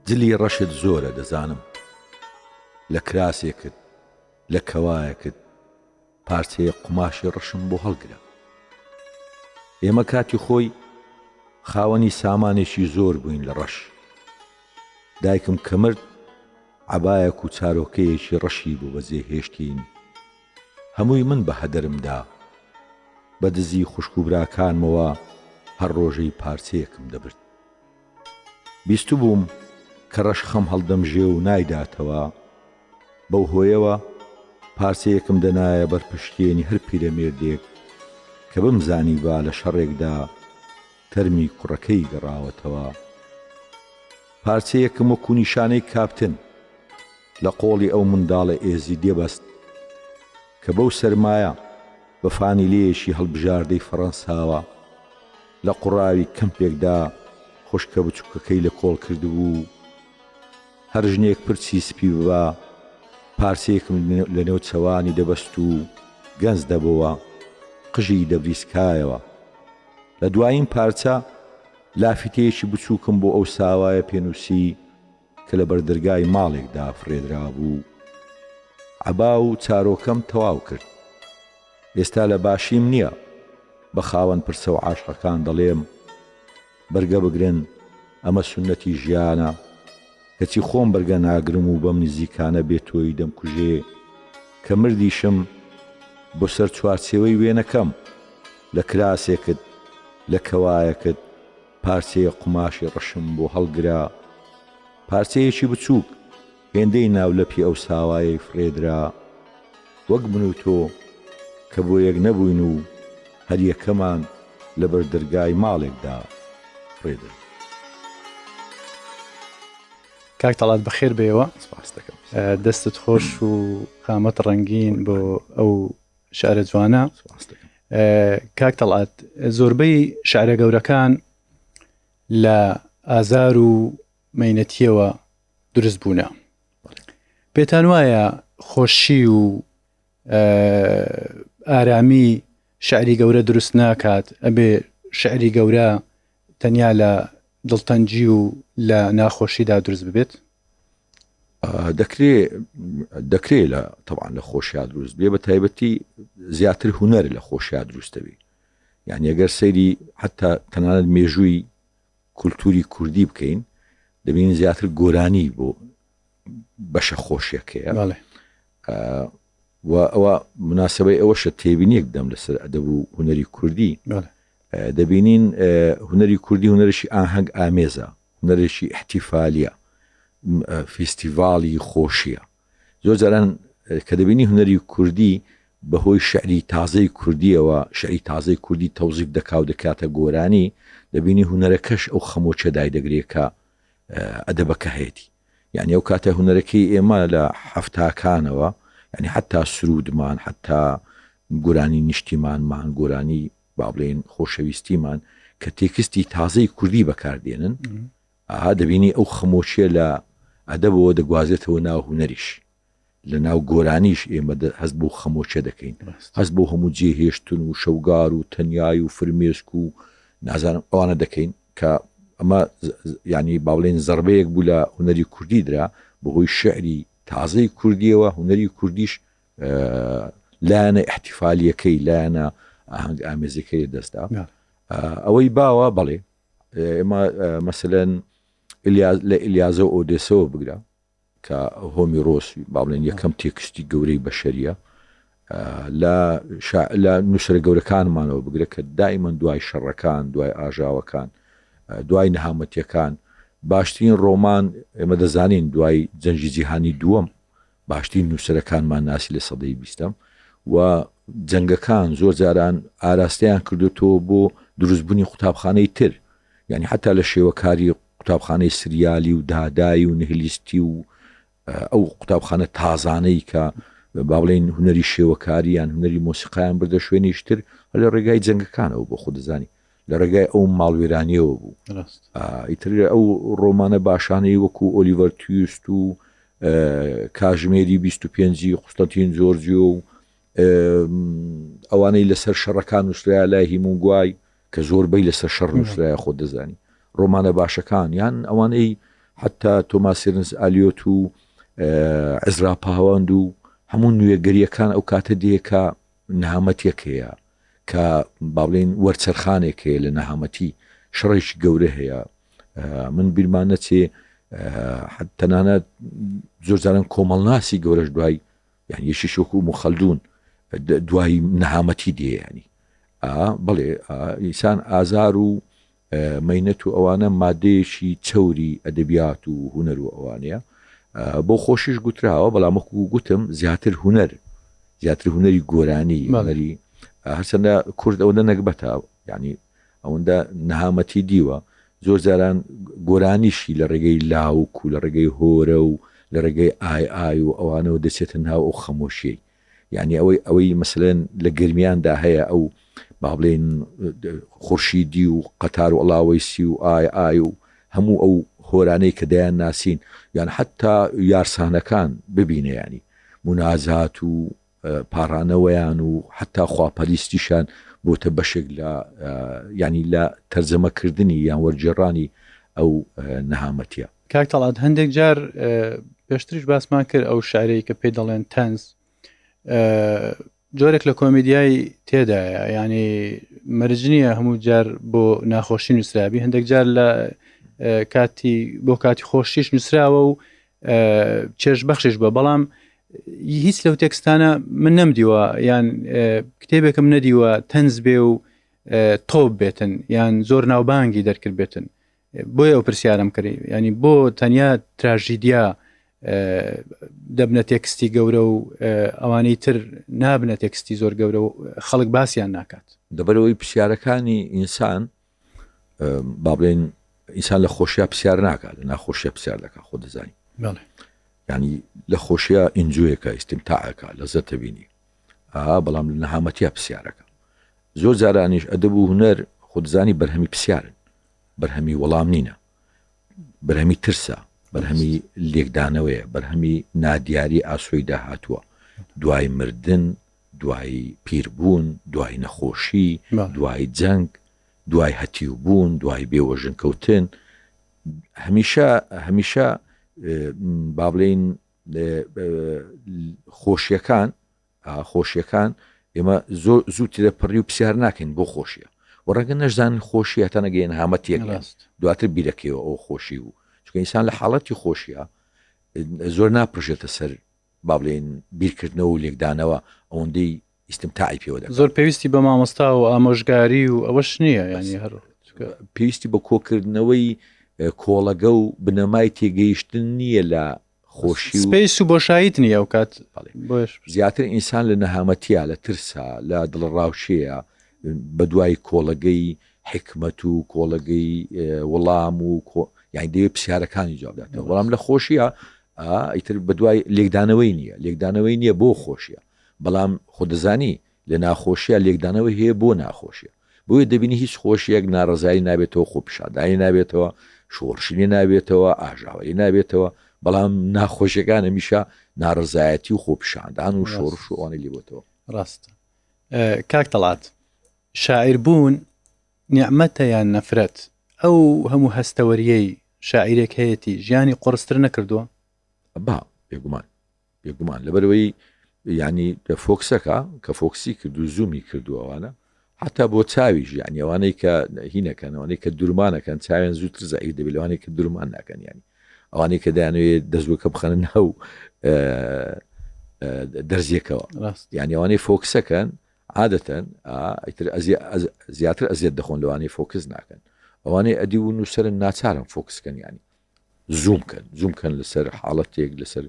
جلی ڕەشت زۆرە دەزانم. لە کراسێکت، لە کەوایەکت، پارچەیەک قوماشی ڕەشم بۆ هەڵگرە. ئێمە کاتی خۆی خاوەنی سامانێکی زۆر بووین لە ڕەش. دایکم کە مرد، عەبایەک و چارۆکەیەکی ڕەشی بۆ بەجێ هێشتین. هەمووی من بە هەدەرم دا. بە دزی خوشک و براکانمەوە هەر ڕۆژەی پارچەیەکم دەبرد. بیستبووم کە ڕەش خەم هەڵدەمژێ و نایداتەوە، بەو هۆیەوە پارچەیەکم دەنایە بەر پشتێنی هەر پیرەمێردێک کە بمزانیبا لە شەڕێکدا تەرمی کوڕەکەی گەڕاوەتەوە. پارچەیەکم وەکوو نیشانەی کاپتن لە قۆڵی ئەو منداڵە ئێزیدیە بەست کە بەو سەرمایە بە فانیلەیەکی هەڵبژاردەی فەڕەنساوە لە قوڕاوی کەمپێکدا خوشکە بچووکەکەی لە کۆڵ کردبوو و هەر ژنێک پرچی سپی ببا پارچەیەکم لە نێو چەوانی دەبەست و گەنج دەبۆوە قژی دەبریسکایەوە. لە دوایین پارچە لافیتەیەکی بچووکم بۆ ئەو ساوایە پێنووسی کە لە بەردەرگای ماڵێکدا فڕێدرابوو. عەبا و چارۆکەم تەواو کرد. ئێستا لە باشیم نییە بە خاوەن پرسە و عاشقەکان دەڵێم، بەرگە بگرن، ئەمە سوننەتی ژیانە. کەچی خۆم بەرگە ناگرم و بەم نزیکانە بێ تۆیی دەمکوژێ. کە مردیشم، بۆ سەر چوارچێوەی وێنەکەم، لە کراسێکت، لە کەوایەکت، پارچەیەک قوماشی ڕەشم بۆ هەڵگرە، پارچەیەکی بچووک، هێندەی ناولەپی ئەو ساوایەی فڕێدرا. وەک من و تۆ کە بۆ یەک نەبووین و هەر یەکەمان لە بەر دەرگای ماڵێکدا فڕێدرا. کاک تەڵات بەخێر بێیەوە. سپاست دەکەم. دەستت خۆش و قامەت ڕەنگین بۆ ئەو شعرە جوانە. سپاست دەکەم. کاک تەڵات زۆربەی شعرە گەورەکان لە ئازار و مەینەتیەوە دروست بوونە. پێتان وایە خۆشی و ئارامی شعری گەورە دروست ناکات ئەبێ شعری گەورە تەنیا لە دڵتەنگی و لە ناخۆشیدا دروست ببێت؟ دەکرێ دەکرێ لە تەوان لە خۆشیا دروست بێ بە تایبەتی زیاتر هوەر لە خۆشیا دروستەوی یعنی ئەگەر سەیری حتا تەنانەت مێژووی کولتوری کوردی بکەین دەبین زیاتر گۆرانی بۆ بەشە خۆشیەکەیە و ئەوە مناسبەی ئەوەشە تێبینیەک بدەم لەسەر ئەدەب و هونەری کوردی دەبینین هونەری کوردی هونەرێکی ئاهەنگ ئامێزە هونەرێکی احتیفالیە فیستیڤاڵی خۆشیە زۆر جاران کە دەبینی هونەری کوردی بەهۆی شعری تازەی کوردیەوە شعری تازەی کوردی تەوزیف دەکا و دەکاتە گۆرانی دەبینی هونەرەکەش ئەو خەمۆچە دایدەگرێت کە ئەدەبەکە هەیەتی یانی ئەو کاتە هونەرەکەی ئێمە لە حەفتاکانەوە یانی حتا سرودمان حتا گۆرانی نیشتیمانمان گۆرانی با بڵێین خۆشەویستیمان کە تێکستی تازەی کوردی بەکاردێنن ئاها دەبینی ئەو خەمۆچیە لە ئەدەبەوە دەگوازێتەوە ناو هونەریش لە ناو گۆرانیش ئێمە هەست بۆ خەمۆچە دەکەین هەست بۆ هەموو جێهێشتن و شەوگار و تەنیای و فرمێسک و نازانم ئەوانە دەکەین کە ئەمە یانی با بڵێین زەڕبەیەک بوو لە هونەری کوردی درا بەهۆی شعری تازەی کوردیەوە هونەری کوردیش لایەنە احتیفالیەکەی لایەنە ئاهەنگ ئامێزەکەی دەستدا ئەوەی باوە بەڵێ ئێمە مەسەلەن لە ئیلیازە و ئۆدێسەوە بگرە کە هۆمیرۆس با بڵێن یەکەم تێکستی گەورەی بەشەریە لە لە نووسرە گەورەکانمانەوە بگرە کە دائیمەن دوای شەڕەکان دوای ئاژاوەکان دوای نەهامەتیەکان باشترین ڕۆمان ئێمە دەزانین دوای جەنگی جیهانی دووەم باشترین نووسەرەکانمان ناسی لە سەدەی بیستەم و جەنگەکان زۆر جاران ئاراستەیان کردوتەوە بۆ دروستبوونی قوتابخانەی تر یعنی حتا لە شێوەکاری قوتابخانەی سریالی و دادای و نهلیستی و ئەو قوتابخانە تازانەی کە با بڵێین هونەری شێوەکاری یان هونەری مۆسیقایان بردە شوێنیش تر هەر لە ڕێگای جەنگەکانەوە بۆ خۆ دەزانی لە ڕێگای ئەو ماڵوێرانیەوە بوو ئیتر ئەو ڕۆمانە باشانەی وەکو ئۆلیڤەر تویست و کاژمێری 25 قوستەتین جۆرجیۆ و ئەوانەی لەسەر شەڕەکان نووسرا لای هیمونگوای کە زۆربەی لەسەر شەڕ نووسرایە خۆت دەزانی ڕۆمانە باشەکان یان ئەوانەی. حتا تۆماسیرنس ئالیۆت و عزرا پاوەند و هەموو نوێگەریەکان ئەو کاتە دێ کە نەهامەتیەک هەیە کە با بڵێین وەرچەرخانێک هەیە لە نەهامەتی شەڕێکی گەورە هەیە من بیرمان نەچێ تەنانەت زۆر جاران کۆمەڵناسی گەورەش دوای یان یەشی شۆک و مخەلدون دوای نەهامەتی دێ ینی بڵێ ئینسان ئازار و مەینەت و ئەوانە مادەیەکی چەوری ئەدەبیات و هونەر و ئەوانەیە بۆ خۆشیش گوتراوە بەڵام وەکو گوتم زیاتر هونەر زیاتر هونەری گۆرانی هونەری هەرچەندە کورد ئەوەندە نەگبەتە یعنی ئەوەندە نەهامەتی دیوە زۆر جاران گۆرانیشی لە ڕێگەی لاوک و لە ڕێگەی هۆرە و لە ڕێگەی ئای ئای و ئەوانەوە دەچێتە ناو ئەو خەمۆشیەی یانی ئەوەی ئەوەی مەسەلەن لە گەرمیاندا هەیە ئەو با بڵێین خورشیدی و قەتار و ئەڵاوەیسی و ئای ئای و هەموو ئەو هۆرانەی کە دەیان ناسین یان حتا یارسانەکان ببینە ینی مونازات و پاڕانەوەیان و حتا خواپەریستیشان بۆتە بەشێک لە ینی لە تەرجەمەکردنی یان وەرگێڕانی ئەو نەهامەتیە. کاک تەڵعەت هەندێک جار پێشتریش باسمان کرد ئەو شعرەی کە پێی دەڵێن تەنز جۆرێک لە کۆمیدیای تێدایە ینی مەرج نییە هەموو جار بۆ ناخۆشی نووسرابی هەندێک جار لە کاتی بۆ کاتی خۆشیش نووسراوە و چێژ بەخشش بە بەڵام هیچ لەو تێکستانە من نەمدیوە یان کتێبێکم نەدیوە تەنز بێ و تۆپ بێتن یان زۆر ناوبانگی دەرکرد بێتن بۆیە ئەو پرسیارم کرد ینی بۆ تەنیا تراژیدیا دەبنە تێکستی گەورە و ئەوانەی تر نابنە تێکستی زۆر گەورە و خەڵک باسییان ناکات. لەبەرئەوەی پرسیارەکانی ئینسان با بڵێن ئینسان لە خۆشییا پرسیار ناکات لە ناخۆشییا پرسیار دەکات خۆ دەزانی ینی لە خۆشییا ئینجۆیەکە ئیستمتاعەکە لە زەتە بینی ئا بەڵام لە نەهامەتیا پرسیارەکە زۆر جارانیش ئەدەب و هونەر خودزانی بەرهەمی پرسیارن بەرهەمی وەڵام نینە، بەرهەمی ترسە، بەرهەمی لێکدانەوەیە، بەرهەمی نادیاری ئاسۆی داهاتووە، دوای مردن، دوای پیربوون، دوای نەخۆشی، دوای جەنگ، دوای هەتیوبوون، دوای بێوەژن کەوتن، هەمیشە هەمیشە با بڵێین خۆشیەکان خۆشیەکان ئێمە زۆر زوو تێدەپەڕی و پرسیار ناکەین بۆ خۆشیە و ڕەنگە نەشزانین خۆشی هەتا نەگەین هامەتێک ڕاست دواتر بیرەکەیەوە ئەو خۆشی بوو چونکە ئینسان لە حاڵەتی خۆشیە زۆر ناپرژێتە سەر با بڵێین بیرکردنەوە و لێکدانەوە ئەوەندەی ئیستمتاعی پێوە دەکات زۆر پێویستی بە مامۆستا و ئامۆژگاری و ئەوەش نییە ینی هەر پێویستی بە کۆکردنەوەی کۆڵەگە و بنەمای تێگەیشتن نییە لە خۆشی و space و بۆشاییت نییە ئەو کات بۆیش زیاتر ئینسان لە نەهامەتیە لە ترسا لە دڵەڕاوکێیە بە دوای کۆڵەگەی حیکمەت و کۆڵەگەی وەڵام و یانی دەیەوێت پرسیارەکانی جواب داتەوە بەڵام لە خۆشیە ئیتر بە دوای لێکدانەوەی نییە لێکدانەوەی نییە بۆ خۆشیە بەڵام خۆ دەزانی لە ناخۆشیە لێکدانەوەی هەیە بۆ ناخۆشیە بۆیە دەبینی هیچ خۆشیەک ناڕەزایی نابێتەوە، خۆپیشاندانی نابێتەوە، شۆڕشی لێ نابێتەوە، ئاژاوەی لێ نابێتەوە، بەڵام ناخۆشیەکان هەمیشە ناڕەزایەتی و خۆپیشاندان و شۆڕش و ئەوانەی لێ بۆتەوە. ڕاستە کاک تەڵعەت، شاعیر بوون نیعمەتە یان نەفرەت؟ ئەو هەموو هەستەوەرییەی شاعیرێک هەیەتی ژیانی قوڕستر نەکردووە؟ با، بێگومان. بێگومان لەبەرئەوەی یعنی فۆکسەکە کە فۆکسی کرد و زوومی کردو ئەوانە حتا بۆ چاویش یعنی ئەوانەی کە هینەکەن ئەوانەی کە درمانەکەن چاویان زووتر زەعیف دەبێت لەوانەی کە درمان ناکەن یعنی ئەوانەی کە دەیانەوێت دەستوەکە بخەنە ناو دەرزیەکەوە یعنی ئەوانەی فۆکسەکەن عادەتەن ئیتر زیاتر ئەزیەت دەخۆن لەوانەی فۆکس ناکەن ئەوانەی ئەدی و نووسرن ناچارن فۆکسکەن ینی زووم کەن زووم کەن لەسەر حاڵەتێک لەسەر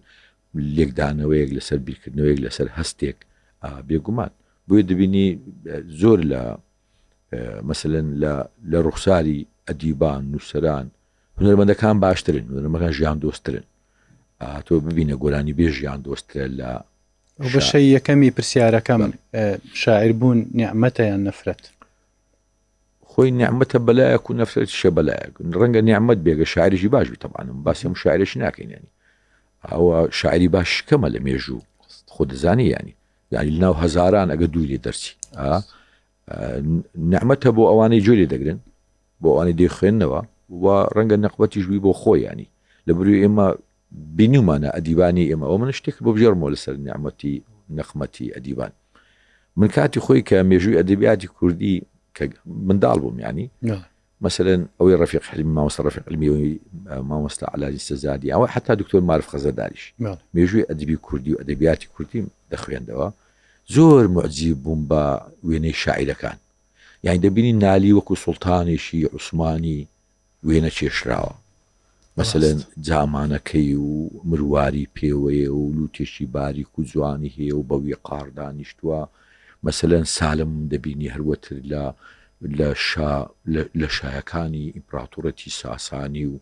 لێکدانەوەیەک لەسەر بیرکردنەوەیەک لەسەر هەستێک بێگومان بۆیە دەبینی زۆر لە مەسەلەن لە لە ڕوخساری ئەدیبان نووسەران هونەرمەندەکان باشترن هونەرمەکان ژیان دۆسترن تۆ ببینە گۆرانی بێ ژیان دۆسترە لە بەشەی یەکەمی پرسیارەکەم شاعیر بوون نیعمەتە یان نەفرەت خۆی نیعمەتە بەلایەک و نەفرەتیشە بەلایەک ڕەنگە نیعمەت بێگە شاعریشی باش بی تەبعەن باسی هەموو شاعرێکی ناکەین ینی ئەوە شاعری باش کەمە لە مێژوو خۆ دەزانی ینی یعنی لەناو هەزاران ئەگە دووی لێ دەرچی نعمەتە بۆ ئەوانەی گوێ لێ دەگرن بۆ ئەوانەی دەیخوێننەوە و ڕەنگە نەقبەتیش بی بۆ خۆی ینی. لە بروی ئێمە بینیومانە ئەدیبانی ئێمە ئەو من شتێک بۆ بژێرمەوە لەسەر نیعمەتی نەقمەتی ئەدیبان من کاتی خۆی کە مێژووی ئەدەبیاتی کوردی کە منداڵ بووم ینی مەسەلەن ئەوەی ڕەفیق حلمی مامۆستا ڕەفیق علمی ئەوەی مامۆستا عەلادین سەزادی ئەوە حتا دکتۆر مارف خەزەداریش مێژووی ئەدەبی کوردی و ئەدەبیاتی کوردیم دەخوێندەوە زۆر معجیب بووم بە وێنەی شاعیرەکان یانی دەبینی نالی وەکو سوڵتانێکی عوسمانی وێنە کێشراوە مەسەلەن جامانەکەی و مرواری پێوەیە و لوتێکی باریک و جوانی هەیە و بە ویقاڕ دانیشتووە، مەسەلەن سالم دەبینی هەروەتر لە لە شا لە شایەکانی ئیمپراتۆڕەتی ساسانی و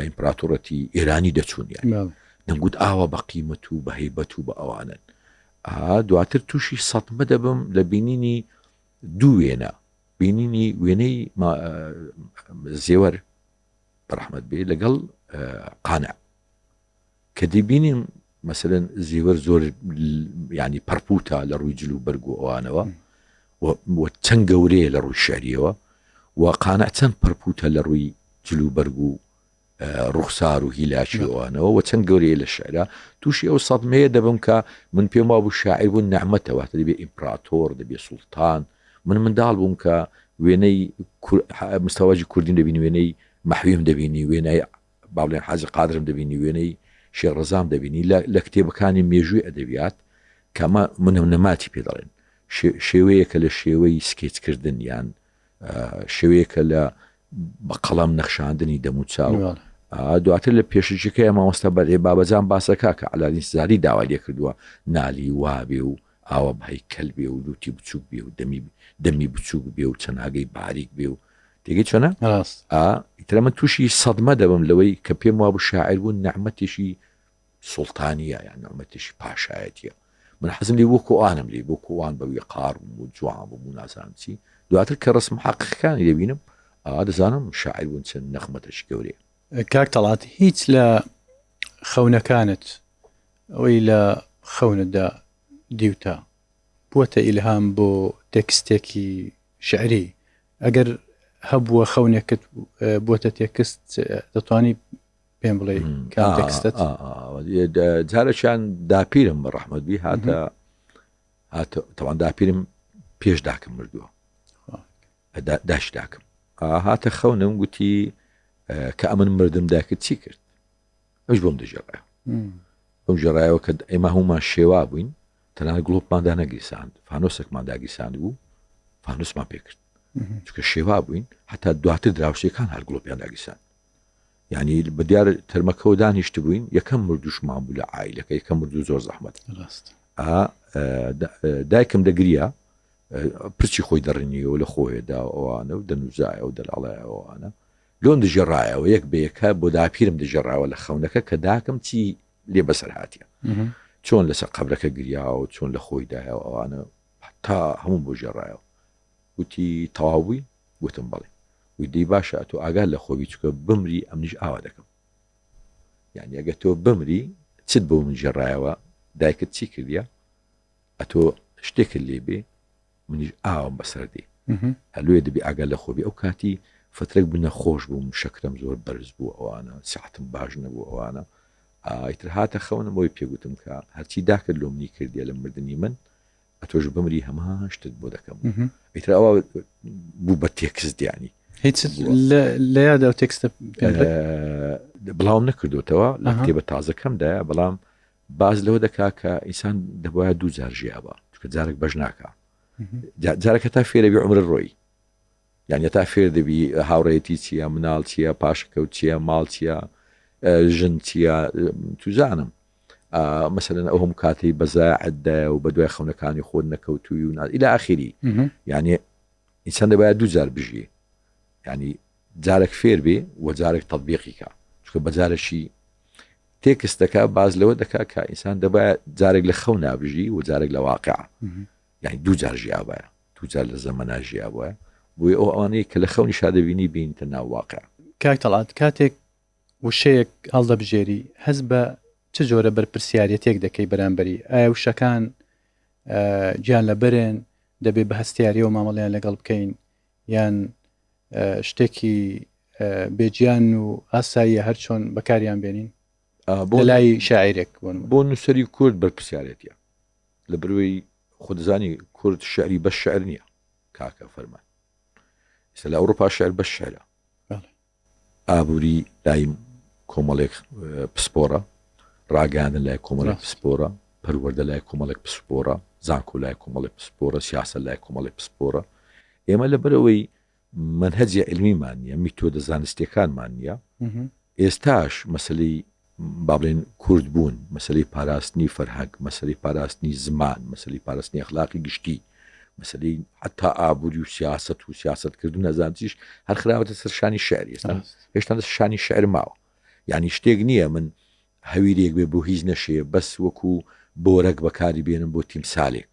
ئیمپراتۆڕەتی ئێرانی دەچوون یانی دەمگوت ئاوا بە قیمەت و بە هەیبەت و بە ئەوانن ئا دواتر تووشی سەدمە دەبم لە بینینی دوو وێنە بینینی وێنەی زێوەر بەڕەحمەت بێ لەگەڵ قانع کە دەبینیم مەسەلەن زیوەر زۆر ینی پەرپوتە لە ڕووی جل و بەرگ و ئەوانەوە و چەند گەورەیە لە ڕووی شعریەوە و قانع چەند پەرپوتە لە ڕووی جل و بەرگ و ڕوخسار و هیلاکی ئەوانەوە و چەند گەورەیە لە شعرا تووشی ئەو سەدمەیە دەبم کە من پێم وابوو شاعیر بوون نەعمەتەوە دەبێ ئیمپراتۆر دەبێ سوڵتان من منداڵ بووم کە وێنەی مستەواجی کوردیم دەبینی وێنەی مەحویم دەبینی وێنای با بڵێن حاجی قادرم دەبینی وێنەی شێخ ڕەزام دەبینی لە کتێبەکانی مێژووی ئەدەبیات کەمە منم نەماتی پێ دەڵێن شێوەیەکە لە شێوەی سکێچکردن یان شێوەیەکە لە بە قەڵەم نەخشاندنی دەموچاو دواتر لە پێشەکیەکەی مامۆستا بەرێ بابەجان باسەکە کە عەلادین سزادی داوای لێ کردووە نالی وابێ و ئاوا بەهەیکەل بێ و لوتی بچووک بێ و دەمی دەمی بچووک بێ و چەناگەی باریک بێ و تێگەی چۆنە ڕاست ئا ئیترە من تووشی سەدمە دەبم لەوەی کە پێم وابوو شاعیر بوون نەعمەتێکی سوڵتانیە یان نەعمەتێکی پاشایەتیە من حەزم لێ وەکو ئەوانم لێ بۆ کووان بە ویقار بووم و جوان بووم و نازانم چی دواتر کە ڕسم حەقیقەکانی دەبینم ئا دەزانم شاعیر بوون چەند نەغمەتێکی گەورەیە. کاک تەڵات هیچ لە خەونەکانت ئەوەی لە خەونتدا دیوتە بووەتە ئیلهام بۆ تێکستێکی شعری ئەگەر هەبووە خەونێکت بووەتە تێکست دەتوانی پێم بڵێ کام تێکستت جارێکیان داپیرم بە ڕەحمەت بی هاتە هاتە تەوان داپیرم پێش داکم مردووە داش داکم هاتە خەونم گوتی کە ئەمن مردم داکت چی کرد ئەوش بۆم دەژێڕایەوە بۆم ژێڕایەوە کە ئێمە هەمومان شێوا بووین تەنانەت گڵۆپمان دانەگیرساند فانۆسێکمان داگیرساند بوو فانوسمان پێکرد چونکە شێوا بووین حتا دواتر دراوسێکان هەر گڵۆپیان داگیرساند یعنی بە دیار تەرمەکەەوە دانیشت بووین یەکەم مردوشمان بوو لە عیلەکە یەکەم مردوو زۆر زەحمەت ڕاست دایکم دەگریا پرچی خۆی دەڕنیەوە لە خۆیدا ئەوانە و دەنوزایە و دەلاڵایەوەوانە لۆم دەگێڕایەوە یەک بە یەکە بۆ داپیرم دەگێڕایەوە لە خەونەکە کە داکم چی لێ بەسەر هاتیە چۆن لەسەر قەبرەکە گریاوە چۆن لە خۆی دایەوە ئەوانە تا هەموو بۆ گێڕایەوە وتی تەواو بووی وتم بەڵێ وتی باشە ئەتۆ ئاگات لە خۆبی چکە بمری ئەمنیش ئاوا دەکەم یعنی ئەگە تۆ بمری چت بۆ من گێڕایەوە دایکت چی کردیە ئەتۆ شتێکت لێ بێ منیش ئاوم بەسەر دێ هەلوێ دەبی ئاگا لە خۆبی ئەو کاتی فترێک بوو نەخۆش بووم شەکرم زۆر بەرز بوو ئەوانە سعتم باش نەبوو ئەوانە ئیتر هاتە خەونم بۆی پێگوتم کە هەرچی داکرد لۆ منی کردیە لە مردنی من ئەتۆش بمری هەمان شتت بۆ دەکەم ئیتر ئەوە بوو بە تێکست دیانی هیچ لە یادە ئەو تێکستە بڵاوم نەکردوتەوە لە کتێبە تازەکەمدایە بەڵام باس لەوە دەکا کە ئینسان دەبواە دوو جار ژیابا چونکە جارێک بەش ناکا جارێک هەتا فێرەبی عمرە ڕۆی یان تا فێر دەبی هاوڕێتی چییە مناڵ چییە پاشەکەوت چییە ماڵ چییە ژن چییە توزانم مەسەلەن ئەو هەموو کاتەی بەزاعدایە و بە دوای خەونەکانی خۆت نەکەوتوی و ئیلا ئاخری یعنی ئینسان دەبایە دوو جار بژی ینی جارێک فێر بێ و جارێک تەطبیقی کا چونکە بە جارێکی تێکستەکە باز لەوە دەکا کە ئینسان دەبایە جارێک لە خەو نابژی و جارێک لە واقع یعنی دوو جار ژیابایە دوو جار لە زەمەنا ژیابایە بۆیە ئەو ئەوانەیە کە لە خەونی شادەبینی بینتە ناو واقع. کاک تەڵعەت کاتێک وشەیەک هەڵدەبژێری هەست بە چ جۆرە بەرپرسیارەتێک دەکەی بەرامبەری؟ ئایا وشەکان گیان لەبەرن دەبێ بە هەستیاریەوە مامەڵەیان لەگەڵ بکەین یان شتێکی. بێجیان و ئاساییە هەر چۆن بەکاریان بێنین بۆ لای شاعیرێک بۆ نووسەری کورد بەرپرسیارێتە لە بروی خودزانی کورد شعری بە شعر نییە کاکە فەرمان ئێستا لە ئەوروپا شعر بە شعرە ئابووری لای کۆمەڵێک پسپۆڕە، ڕاگەیاندن لای کۆمەڵێک پسپۆڕە، پەروەردە لای کۆمەڵێک پسپۆڕە، زانکۆ لای کۆمەڵێک پسپۆڕە، سیاسەت لای کۆمەڵێک پسپۆڕە. ئێمە لەبەرئەوەی مەنهەجی عیلمیمان نییە، میتۆدە زانستییەکانمان نییە، ئێستاش مەسەلەی با بڵێین کورد بوون، مەسەلەی پاراستنی فەرهەنگ، مەسەلەی پاراستنی زمان، مەسەلەی پاراستنی ئەخلاقی گشتی، مەسەلەی حەتا ئابووری و سیاسەت و سیاسەتکردن نەزانم چیش هەر خراوەتە سەر شانی شعر ئێستا هێشتا لەسەر شانی شعر ماوە یعنی شتێک نییە من هەویرێک بێ بۆ هیچ نەشێ بەس وەکو بۆرەک بەکاری بێنم بۆ تیمسالێک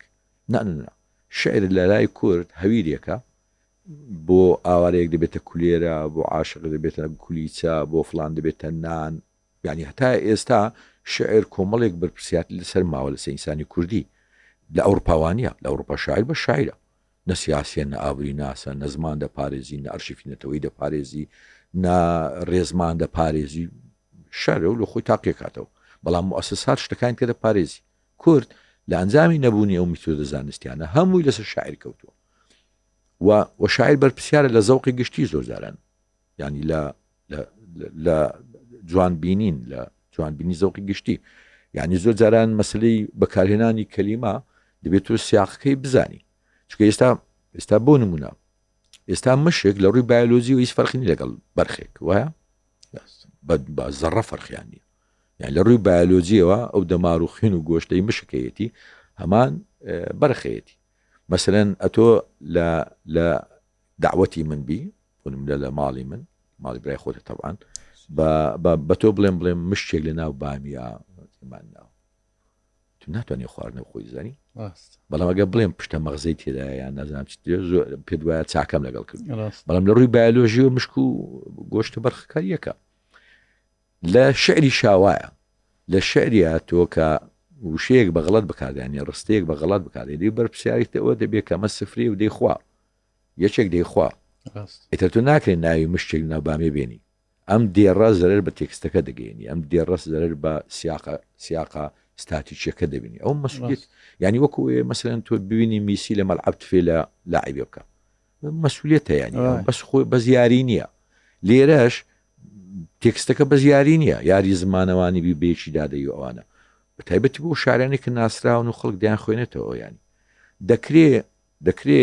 نا نا نا شعر لە لای کورد هەویرێکە بۆ ئاوارەیەک دەبێتە کولێرە، بۆ عاشق دەبێتە کولیچە، بۆ فڵان دەبێتە نان، یانی هەتا ئێستا شیعر کۆمەڵێک بەرپرسیارەتی لەسەر ماوە لەسەر ئینسانی کوردی. لە ئەوڕپا وانییە، لە ئەوڕپا شاعیر بەس شاعیرە، نە سیاسییە، نە ئابووریناسە، نە زمان دەپارێزی، نە ئەرشیفی نەتەوەیی دەپارێزی، نە ڕێزمان دەپارێزی، شیعرە و لە خۆی تاقیەکاتەوە، بەڵام موئەسەسات شتەکانی تر دەپارێزی. کورد لە ئەنجامی نەبوونی ئەو میتۆدە زانستیانە هەمووی لەسەر شاعیر کەوتووە. و و شاعیر بەرپرسیارە لە زەوقی گشتی زۆر جاران یعنی لە لە جوان بینین لە جوان بینی زەوقی گشتی یعنی زۆر جاران مەسلەی بەکارهێنانی کەلیمە دەبێت تۆ سیاقەکەی بزانی چونکە ئێستا ئێستا بۆ نمونە ئێستا مشک لە ڕووی بایۆلۆجی و هیچ فەرقی نیە لەگەڵ بەرخێک وایە بە زەڕە فەرقیان نییە یان لە ڕووی بایۆلۆجیەوە ئەو دەمار و خوێن و گۆشتەی مشکەیەتی هەمان بەرخەیەتی مەسەلەن ئەتۆ لە لە دەعوەتی من بی بۆ نمونە لە ماڵی من ماڵی برای خۆتە تەبعەن بە بە بە تۆ بڵێم بڵێم مشتێک لە ناو بامیە مان ناو تو ناتوانێت خواردنە خۆی زانی ڕاست بەڵام ئەگە بڵێم پشتە مەغزەی تێدایە یان نازانم چی تێدایە، زۆر پێت وایە چاکەم لەگەڵ کرد ڕاست بەڵام لە ڕووی بایۆلۆژی و مشک و گۆشتە بەرخەکەریەکە لە شعری شاوایە لە شعریا تۆ کە وشەیەک بە غەڵەت بەکاردێنی ڕستەیەک بە غەڵەت بەکاردێنی بەرپرسیاریت ئەوە دەبێت کە ئەمە سفرەیە و دەیخوا یەکێک دەیخوا ڕاست ئیتر تۆ ناکرێت ناوی مشتێک ناو بامێ بێنی ئەم دێڕە زەرەر بە تێکستەکە دەگەیەنی ئەم دێڕە زەرەر بە سیاقە سیاقە ستاتیکیەکە دەبینی ئەو مەسئولیەت ڕاست یعنی وەکو مەسەلەن تۆ ببینی میسی لە مەلعەب تفێ لە لاعیبێ بکە مەسئولیەتە یعنی وایە. بەس خۆی بەس یاری نییە لێرەش تێکستەکە بەس یاری نییە یاری زمانەوانی بی بەیەکی دادەی و ئەوانە بە تایبەتی بۆ شارانێک کە ناسراون و خەڵک دەیان خوێنێتەوە ینی دەکرێ دەکرێ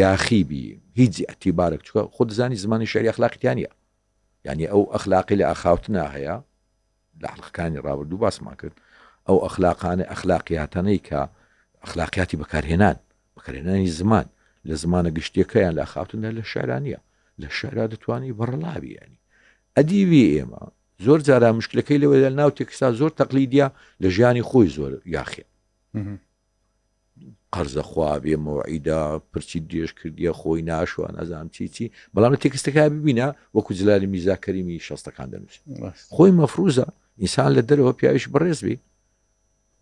یاخی بی هیچ ئەتیبارێک چکە خۆ دەزانی زمانی شعری ئەخلاقیتیان نیە یعنی ئەو ئەخلاقی لە ئاخاوتنا هەیە لە حەڵقەکانی ڕابردوو باسمان کرد ئەو ئەخلاقانە ئەخلاقیاتانەی کە ئەخلاقیاتی بەکارهێنان بەکارهێنانی زمان لە زمانە گشتیەکەیان لە ئاخاوتندا لە شعرا نییە لە شعرا دەتوانی بەڕەڵاوی ینی ئەدیوی ئێمە زۆر جارا مشکلەکەی لەوەی لە ناو تێکستا زۆر تەقلیدیە لە ژیانی خۆی زۆر یاخیە قەرزە خوا بێ مەوعیدە پرچی درێژ کردیە خۆی ناشوە نازانم چی چی بەڵام لە تێکستەکە ببینە وەکو جلالی میرزا کەریمی شەستەکان دەنووسێت خۆی مەفروزە ئینسان لە دەرەوە پیاویش بەڕێز بی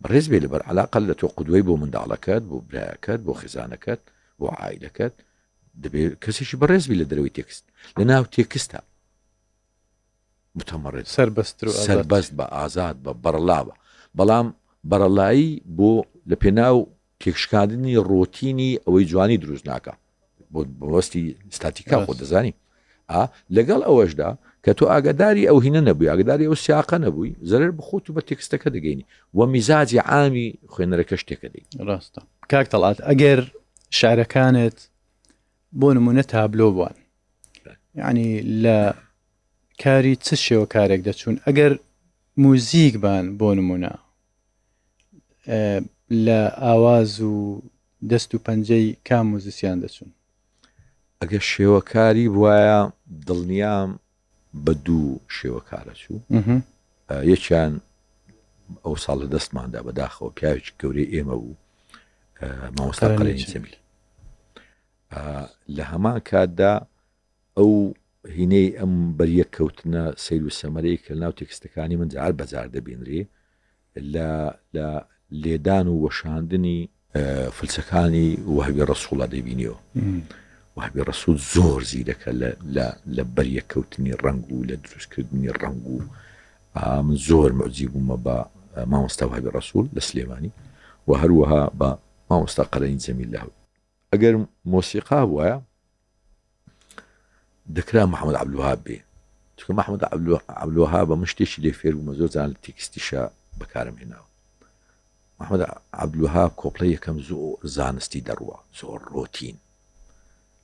بەڕێز بێ لەبەر علاقە لە تۆ قودوەی بۆ منداڵەکەت بۆ برایەکەت بۆ خێزانەکەت بۆ عایلەکەت دەبێت کەسێکی بەڕێز بی لە دەرەوەی تێکست لە ناو تێکستە متەمەڕێت سەربەستر و ئازاد. سەربەست بە ئازاد بە بەڕەڵا بە بەڵام بەڕەڵایی بۆ لە پێناو تێکشکاندنی ڕۆتینی ئەوەی جوانی دروست ناکا بۆ بەوەستی ستاتیکا خۆ ڕاست. دەزانی ئا لەگەڵ ئەوەشدا کە تۆ ئاگاداری ئەو هینە نەبووی ئاگاداری ئەو سیاقە نەبووی زەرەر بە خۆت و بە تێکستەکە دەگەینی و میزاجی عامی خوێنەرەکەش تێکەدەی. ڕاستە کاک تەڵعەت ئەگەر شعرەکانت بۆ نمونە تابلۆ بووان یعنی لە کاری چ شێوە کارێک دەچوون ئەگەر موزیک بان بۆ نمونە لە ئاواز و دەست و پەنجەی کام موزیسیان دەچوون ئەگەر شێوەکاری بواە دڵنیام بە دوو شێوەکارە چوو یەکیان ئەو ساڵ لە دەستماندا بەداخەوە پیاوێکی گەورەی ئێمە بوو مامۆستا قەرەنی جەمیل لە هەمان کاتدا ئەو هینەی ئەم بەریەک کەوتنە سەیر و سەمەرەی کە ناو تێکستەکانی من جار بەجار دەبینرێ لە لە لێدان و وەشاندنی فلسەکانی وەهبی ڕەسوڵە دەبینیەوە. وەهبی ڕەسوڵ زۆر زیرەکە لە لە لە بەریەککەوتنی ڕەنگ و لە دروستکردنی ڕەنگ و من زۆر معجی بوومە بە مامۆستا وەهبی ڕەسوڵ لە سلێمانی و هەروەها بە مامۆستا قەرەنی جەمیل لە ئەگەر مۆسیقا بوایە دەکرا محەممەد عەبدولوەهاب بێ چونکە محەممەد عەبدولوەهاب بە من شتێکی لێ فێر بوومە زۆر جار لە تێکستیشا بەکارم هێناوە محەممەد عەبدولوەهاب کۆپلەی یەکەم زۆر زانستی دەڕوا زۆر ڕۆتین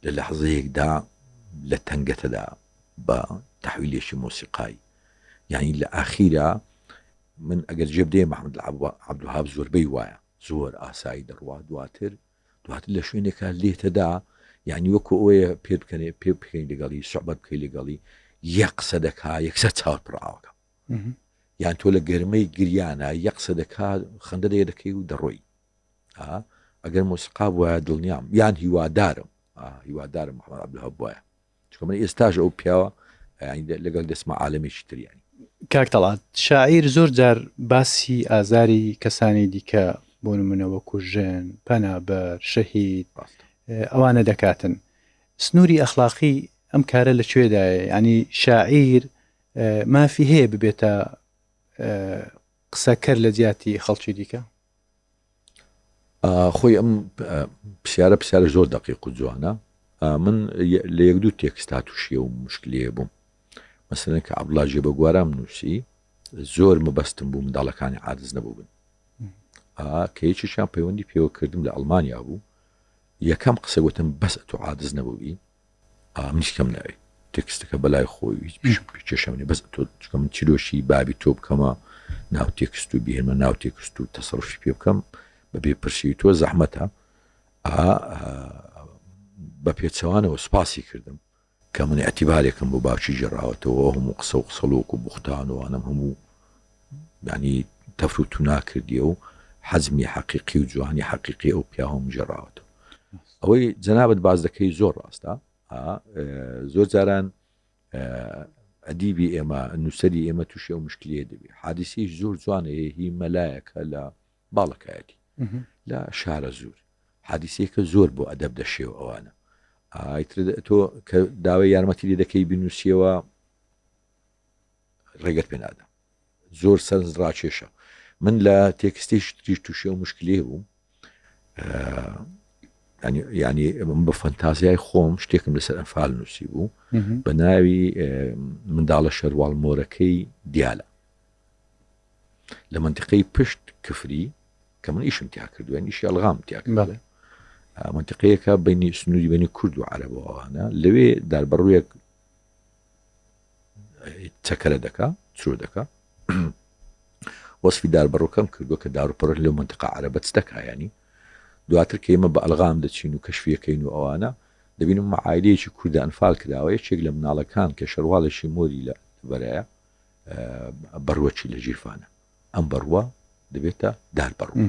لە لەحزەیەکدا لە تەنگەتەدا بە تەحویلێکی مۆسیقای یعنی لە ئاخیرا من ئەگەر جێ بدەیە محەممەد عەبدولوەهاب زۆربەی وایە زۆر ئاسایی دەڕوا دواتر دواتر لە شوێنێکا لێتەدا یعنی وەکو ئەوەیە پێ بکەنێ پێ بکەین لەگەڵی سوعبەت بکەی لەگەڵی یەک قسە دەکا یەکسەر چاوت پڕ ئاوەکە یان تۆ لە گەرمەی گریانە یەک قسە دەکا خەندە لێ دەکەی و دەڕۆی ئەگەر مۆسیقا بوایە دڵنیام یان هیوادارم هیوادارم محەممەد عەبدولوەهاب بوایە چونکە من ئێستاش ئەو پیاوە لەگەڵ دەچمە عالەمێکی تر یانی. کاک تەڵعەت شاعیر زۆر جار باسی ئازاری کەسانی دیکە بۆ نمونە وەکو ژن، پەنابەر، شەهید ئەوانە دەکاتن. سنووری ئەخلاقی ئەم کارە لە کوێدایە؟ یانی شاعیر مافی هەیە ببێتە قسەکەر لە جیاتی خەڵکی دیکە؟ خۆی ئەم پرسیارە پرسیارە زۆر دەقیق و جوانە من لە یەک دوو تێکستا تووشیە و مشکلەیە بووم مەسەلەن کە عەبدوڵا جێبەگوارام نووسی زۆر مەبەستم بوو منداڵەکانی عادز نەبووبن کە یەکێکیان پەیوەندی پێوە کردم لە ئەڵمانیا بوو یەکەم قسە گوتم بەس ئەتۆ عادز نەبووبی منیش کەم ناوێ تێکستەکە بەلای خۆی هیچ کێشەم نیە بەس تۆ چکە من چیرۆکی بابی تۆ بکەمە ناو تێکست و بهێنمە ناو تێکست و تەسەڕفی پێ بکەم بەبێ پرسی تۆ زەحمەتە بە پێچەوانەوە سوپاسی کردم کە من اعتیبارێکم بۆ باوکی گێڕاوەتەوە هەموو قسە و قسەڵۆک و بوختان و ئەوانەم هەموو یعنی تەفر و تونا کردیە و حەزمی حەقیقی و جوانی حەقیقی ئەو پیاوەم گێڕاوەتەوە ئەوەی جەنابت باس دەکەی زۆر ڕاستە زۆر جاران ئەدیبی ئێمە نووسەری ئێمە تووشی ئەو مشکلەیە دەبێ حادیسیش زۆر جوانە هی مەلایەکە لە باڵەکایەتی لە شارە زۆر حادیسەیەکە زۆر بۆ ئەدەب دەشێ و ئەوانە ئیتر تۆ کە داوای یارمەتی لێ دەکەی بنووسیەوە ڕێگەت پێ نادا زۆر سەرنج ڕاکێشە من لە تێکستیش تریش تووشی ئەو مشکلەیە بووم ینی من بە فەنتازیای خۆم شتێکم لەسەر ئەنفال نووسی بوو بە ناوی منداڵە شەرواڵ مۆرەکەی دیالە لە منتیقەی پشت کفری کە من ئیشم تیا کردوێن ئیشی ئەلغام تیا کردوێ منتیقەیەکە بینی سنووری بینی کورد و عەرەبەوانە لەوێ داربەڕوویەک چەکەرە دەکا چرۆ دەکا وەسفی داربەڕووکەم کردووە کە داروپەڕۆ لەو منتیقە عەرەبە چ دەکا ینی دواتر کە ئێمە بە ئەلغام دەچین و کەشفیەکەین و ئەوانە دەبینم عایلەیەکی کوردە ئەنفال کراوە یەکێک لە مناڵەکان کە شەرواڵێکی مۆری لە بەرایە بەڕوەکی لە ژیرفانە ئەم بەڕوە دەبێتە دار بەڕوو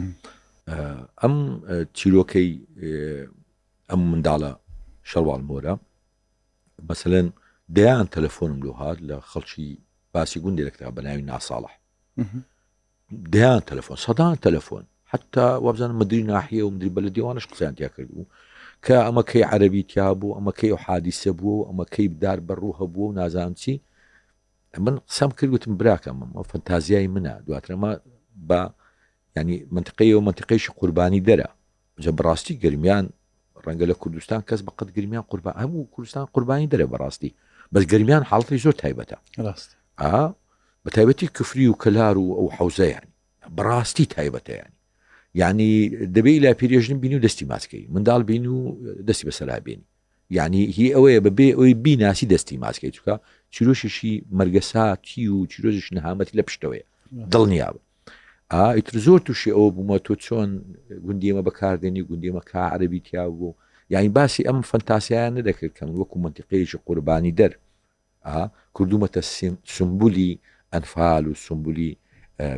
ئەم چیرۆکەی ئەم منداڵە شەرواڵ مۆرە مەسەلەن دەیان تەلەفۆنم لۆ هات لە خەڵکی باسی گوندێ دەکرا بە ناوی ناساڵح دەیان تەلەفۆن سەدان تەلەفۆن حتا وابزانم مدری ناحیە و مدری بەلە دیوانش قسەیان تیا کردبوو کە ئەمە کەی عەربی تیا بوو ئەمە کەی و حادیسە بوو و ئەمە کەی دار بەڕوو هەبوو و نازانم چی من قسەم کرد وتم براکەم ئەمە فەنتازیای منە دواتر ئەمە بە ینی منطقەیە و منطقەیەکی قوربانی دەرە جا بەڕاستی گەرمیان ڕەنگە لە کوردستان کەس بەقەت گرمیان قوربان هەموو کوردستان قوربانی دەرە بەڕاستی بەس گەرمیان حاڵەتی زۆر تایبەتە ڕاست ئا بە تایبەتی کفری و کەلار و ئەو حوزەیان بەڕاستی تایبەتەیان یعنی دەبێ لا پیرێژن بینی و دەستی ماسکەی منداڵ بین و دەستی بەسەرا بێنی یعنی هی ئەوەیە بەبێ ئەوی بیناسی دەستی ماسکەی چکە چیرۆشیشی مەرگەساتی و چیرۆزیش نەهامەتی لە پشتەوەیە دڵنیابە ئا ئیتر زۆر تووشی ئەوە بوومە تۆ چۆن گوندی ئێمە بەکاردێنی گوندی ئێمە کا عەرەبی تیا بوو یعنی باسی ئەم فەنتاسیایان نەدەکرد کە من وەکو منتیقەیەکی قوربانی دەر ئا کردومەتە سمبولی ئەنفال و سمبولی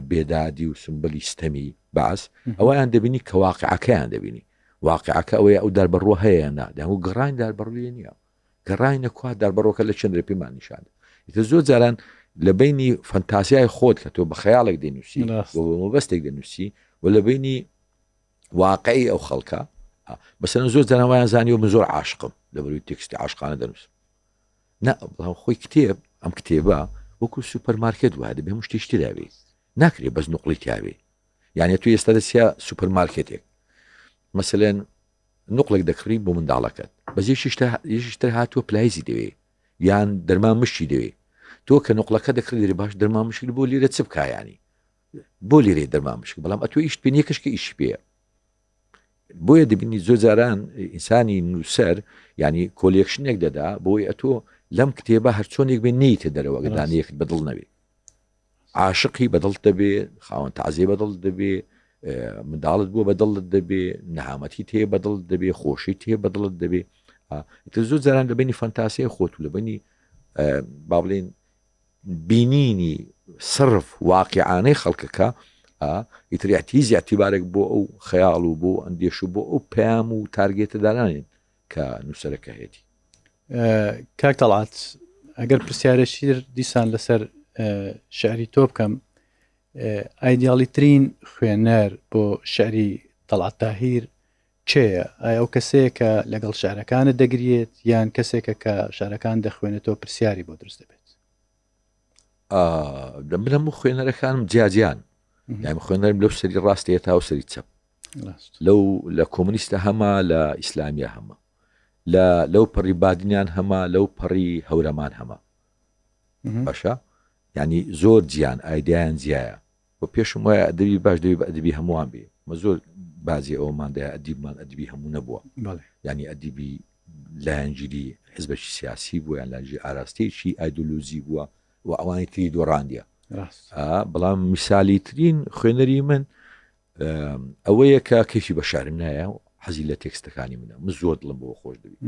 بێدادی و سمبلی ستەمی بەعس ئەویان دەبینی کە واقعەکەیان دەبینی واقعەکە ئەوەیە ئەو داربەڕوە هەیە نا دەنگو گەڕان داربەڕوێ نییە گەڕاینە کوا داربەڕۆکە لە چێندرێ پێمان نیشان ئیتر زۆر جاران لە بینی فەنتازیای خۆت کە تۆ بە خەیاڵێک دەنووسی بۆ مەبەستێک دەنووسی و لە بینی واقعی ئەو خەڵکە. مەسەلەن زۆر جاران وایان زانیوە من زۆر عاشقم لەبەروی تێکستی عاشقانە دەنووسم نا بەڵام خۆی کتێب ئەم کتێبە وەکو سوپەرمارکێت وایە دەبێ هەموو شتێکی تێدا بێ ناکرێ بەس نوقڵی تیابێ یعنی تو ئێستا دەچیە سوپەرمارکێتێک مەسەلەن نوقڵێک دەکڕی بۆ منداڵەکەت بەس یەکیش تر هاتووە پلایزی دەوێ یان دەرمان مشکی دەوێ تۆ کە نوقڵەکە دەکڕی دەری باش دەرمان مشک بۆ لێرە چ بکایانی بۆ لێرەی دەرمان مشک بەڵام ئەتۆ ئیشت پێ نییە کەشکە ئیشی پێیە بۆیە دەبینی زۆر جاران ئینسانی نووسەر ینی collection ێک دەدا بۆی ئەتۆ لەم کتێبە هەرچۆنێک بێ نیتە دەرەوە دانەیەکت بەدڵ نەبێ عاشقی بەدڵ دەبێ خاوەن تازیە بەدڵ دەبێ منداڵت بووە بەدڵت دەبێ نەهامەتی تێ بەدڵ دەبێ خۆشی تێ بەدڵت دەبێ تر زۆر جاران لەبینی فەنتاسیای خۆت و لەبینی با بڵێن بینینی سڕف واقیعانەی خەڵکەکە ئیتر هیچ ئیعتیبارێک بۆ ئەو خەیاڵ و بۆ ئەندێش و بۆ ئەو پەیام و target ە دانانێن کە نووسەرەکە هەیەتی. کاک تەڵعەت ئەگەر پرسیارێکی تر دیسان لەسەر شعری تۆ بکەم ئایدیاڵی ترین خوێنەر بۆ شعری تەڵعەت تاهیر کێیە؟ ئایا ئەو کەسەیە کە لەگەڵ شعرەکانت دەگریێت یان کەسێکە کە شعرەکان دەخوێنێتەوە پرسیاری بۆ دروست دەبێت؟ من هەموو خوێنەرەکانم جیاجیان یان خوێنەرم لەو سەری ڕاستەیە تا و سەری چەپ لەو لە کۆمنیستە هەمە لە ئیسلامیە هەمە لە لەو پەڕی بادینیان هەمە لەو پەڕی هەورەمان هەمە باشە ینی زۆر جیان ئایدیان جیایە و پێشم وایە ئەدەبی باش دەبی بە ئەدەبی هەمووان بێ مە زۆر بازی ئەوەماندای ئەدیبمان ئەدبی هەموو نەبووە ینی ئەدیبی لایەنگیری حزبێکی سیاسی بووە یان لایەنگیری ئاراستەیەکی ئایدۆلۆژی بووە و ئەوانی تری دۆڕاندیە بەڵام میسالیترین خوێنەری من ئەوەیە کە کەیفی بە شعرم نایە و حەزی لە تێکستەکانی منە من زۆر دڵم بۆ خۆش دەبی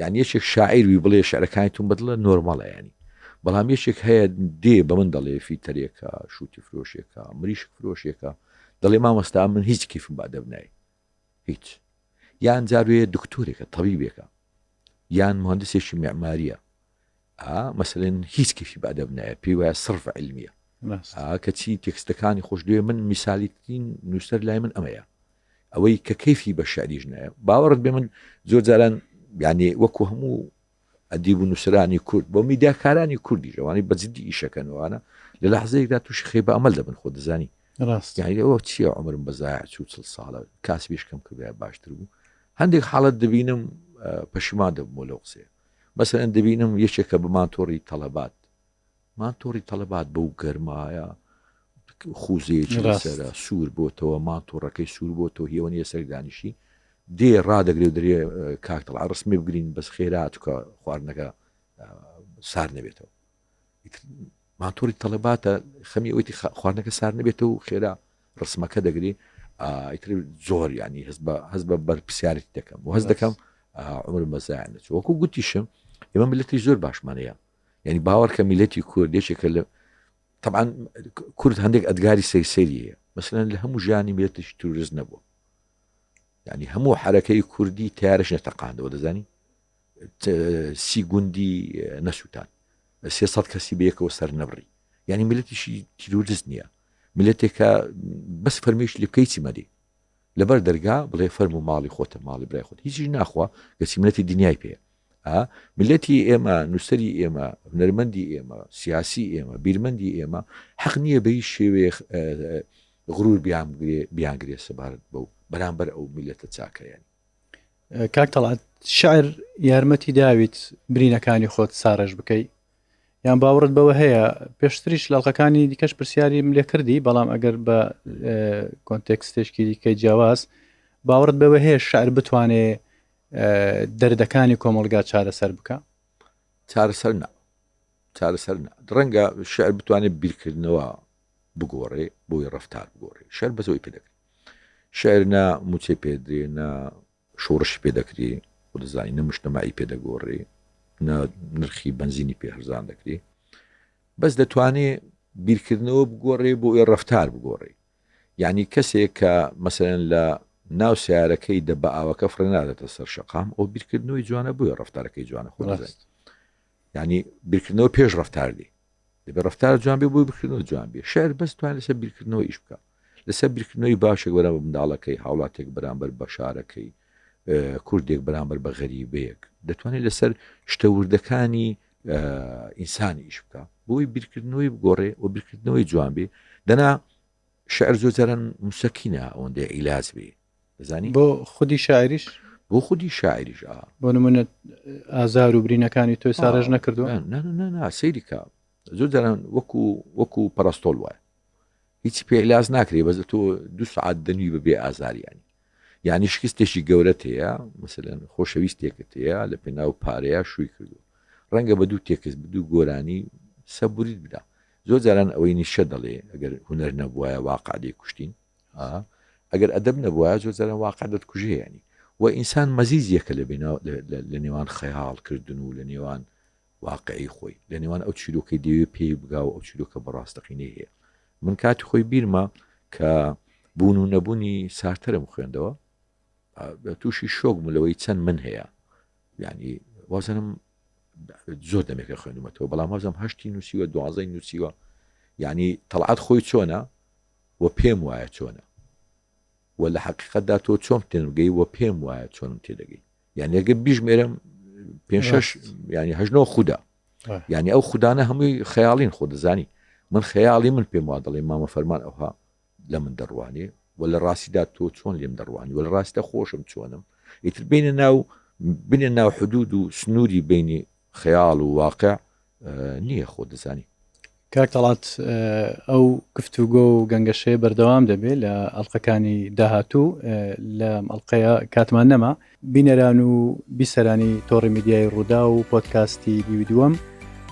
یعنی یەکێک شاعیر وی بڵێ شعرەکانی تون بەدڵە نۆرمەڵە ینی بەڵام یەکێک هەیە دێ بە من دەڵێ فیتەرێکە شووتی فرۆشێکە مریشک فرۆشێکە دەڵێ مامۆستا من هیچ کەیفم بە ئەدەب نایە هیچ یان جاروێ دکتۆرێکە تەبیبێکە یان مهندسێکی معماریە ئا مەسەلەن هیچ کەفی بە ئەدەب نایە پێی وایە سڕف علمیە کەچی تێکستەکانی خۆش دوێ من میسالیترین نووسەر لای من ئەمەیە ئەوەی کە کەیفی بە شعریش نایە باوەڕت بێ من زۆر جاران یعنی وەکو هەموو ئەدیب و نووسرانی کورد بۆ میدیاکارانی کوردی ژەوانی بە جدی ئیشەکەنەوەوانە لە لەحزەیەکدا تووشی خەیبە ئەمەل دەبن خۆ دەزانی ڕاست یعنی ئەوە چییە عمرم بە زایع چوو چل ساڵە کاسبیش کەم کردای باشتر بوو هەندێک حاڵەت دەبینم پەشیمان دەبمەوە لەو قسەیە مەسەلەن دەبینم یەکێکە بە مانتۆڕی تەڵەبات مانتۆڕی تەڵەبات بەو گەرمایە خوزەیەکی لەسەرە سوور بۆتەوە مانتۆڕەکەی سوور بۆتەوە هیوە نیە سەر دانیشی دێ ڕادەگرێ و درێ کاک تەڵا ڕسمی بگرین بەس خێرا چکە خواردنەکە سار نەبێتەوە ماتۆری تەڵەباتە خەمی ئەوەی خواردنەکە سار نەبێتەوە و خێرا ڕسمەکە دەگری ئیتر زۆر ینی هەست بە هەست بە بەرپسیارێتی دەکەم و هەست دەکەم عمرم بەزایان نەچوو وەکو گوتیشم ئێمە میلەتی زۆر باشمانەیە یعنی باوەڕ کە میلەتی کورد یەکێکە لە طبعا کورد هەندێک ئەدگاری سەیسەری هەیە مثلەن لە هەموو ژیانی میلەتێکی تیرۆریست نەبووە یعنی هەموو حرەکەی کوردی تیارش نەتەقاندەوە دەزانی سی گوندی نەسووتان 300 کەسی بەیەکەوە سەر نەبڕی یعنی میلەتیشی تیرۆریست نییە میلەتێکە بەس فەرمیش لێ بکەی چی مەدی لەبەر دەرگا بڵێ فەرموو ماڵی خۆتە ماڵی برای خۆت هیچیش ناخوا گەچی ملەتی دنیای پێ ملەتی ئێمە نووسری ئێمە هونەرمەندی ئێمە سیاسی ئێمە بیرمەندی ئێمە حەق نییە بە هیچ شێوەیە غرور بیانگرێ بیانگرێ سەبارەت بەو بەرامبەر ئەو میلەتە چاکەیان کاک تەڵعەت شعر یارمەتی داویت برینەکانی خۆت ساڕێژ بکەی یان باوەڕت بەوە هەیە پێشتریش لەڵقەکانی دیکەش پرسیاریم لێ کردی بەڵام ئەگەر بە context ێکی دیکەی جیاواز باوەڕت بەوە هەیە شعر بتوانێ دەردەکانی کۆمەڵگا چارەسەر بکە چارەسەر نا چارەسەر نا ڕەنگە شعر بتوانێت بیرکردنەوە بگۆڕێ بۆی ڕفتار بگۆڕێ شعر بەزەوەی پێ دەکرێت شعر نا موچەی پێدرێ نا شۆڕشی پێ دەکرێ و دەزانی نە مشتەماعی پێ دەگۆڕێ نە نرخی بەنزینی پێ هەرزان دەکرێ بەس دەتوانێ بیرکردنەوە بگۆڕێ بۆ ئێ ڕفتار بگۆڕێ یعنی کەسێک کە مەسەرەن لە ناو سیارەکەی دە بە ئاوەکە فڕێ نادێتە سەر شەقام ئەو بیرکردنەوەی جوانە بۆیە ڕفتارەکەی جوانە خۆ یعنی بیرکردنەوە پێش ڕفتار دی دەبێ ڕفتار جوان بێ بۆی بیرکردنەوە جوان بێ شعر بەس توان لەسەر بیرکردنەوە ئیش بکە لەسەر بیرکردنەوەی باشێک بەرامبەر منداڵەکەی هاوڵاتێک بەرامبەر بە شارەکەی. کوردێک بەرامبەر بە غەریبەیەک دەتوانێت لەسەر شتە وردەکانی ئینسان ئیش بکە بۆی بیرکردنەوەی بگۆڕێ و بیرکردنەوەی جوان بێ دەنا شعر زۆر جاران مسەکینە ئەوەندەی عیلاج بێ دەزانی بۆ خودی شاعریش بۆ خودی شاعریش ئا بۆ نمونە ئازار و برینەکانی تۆی ساڕێژ نەکردووە نا نا نا سەیری کە زۆر جاران وەکو وەکو پەرستۆل وایە هیچی پێ عیلاج ناکرێ بەس تۆ دو سعات دەنوی بە بێ ئازاریانی یعنی شکستێکی گەورەت هەیە مثلەن خۆشەویستێکت هەیە لە پێناو پارەیە شووی کردو ڕەنگە بە دوو تێکست بە دوو گۆرانی سەبوریت بدا زۆر جاران ئەوەی نیشە دەڵێ ئەگەر هونەر نەبوایە واقع دەیکوشتین ئەگەر ئەدەب نەبوایە زۆر جاران واقع دەتکوژێ ینی و ئینسان مەزیزیەکە لە بێنا لە نێوان خەیاڵ کردن و لە نێوان واقعی خۆی لە نێوان ئەو چیرۆکەی دەوێ پێی بگا و ئەو چیرۆکە بە ڕاستەقینەی هەیە من کاتی خۆی بیرمە کە بوون و نەبوونی سارتەرم خوێندەوە تووشی شۆک بووم لەوەی چەند من هەیە یعنی وازنم زۆر دەمێکە خوێندومەتەوە بەڵام وازم هەشتی نووسیوە دوازەی نووسیوە یعنی تەڵعات خۆی چۆنە و پێم وایە چۆنە و لە حقیقتدا تۆ چۆن تێنگەی و پێم وایە چۆنم تێدەگەی یعنی ئەگە بیژمێرم پێ شش ینی هەژنەوە خودا یعنی ئەو خوددانە هەمووی خەیاڵین خۆ دەزانی من خەیاڵی من پێم وا دەڵێ مامە فەرمان ئەوها لە من دەڕوانێ و لە ڕاستیدا تۆ چۆن لێم دەڕوانی و لە ڕاستیدا خۆشم چۆنم ئیتر بینە ناو بنە ناو حدود و سنووری بینی خەیاڵ و واقع نییە خۆ دەزانی. کاک تەڵات ئەو گفتوگۆ و گەنگەشەیە بەردەوام دەبێت لە ئەڵلقەکانی داهاتوو لە ئەڵلقەیە کاتمان نەما بینەران و بیسەرانی تۆڕی میدیای ڕوودا و پۆتکاستی دیوی دووەم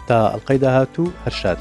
تا ئەڵلقەی داهاتوو هەر شاد.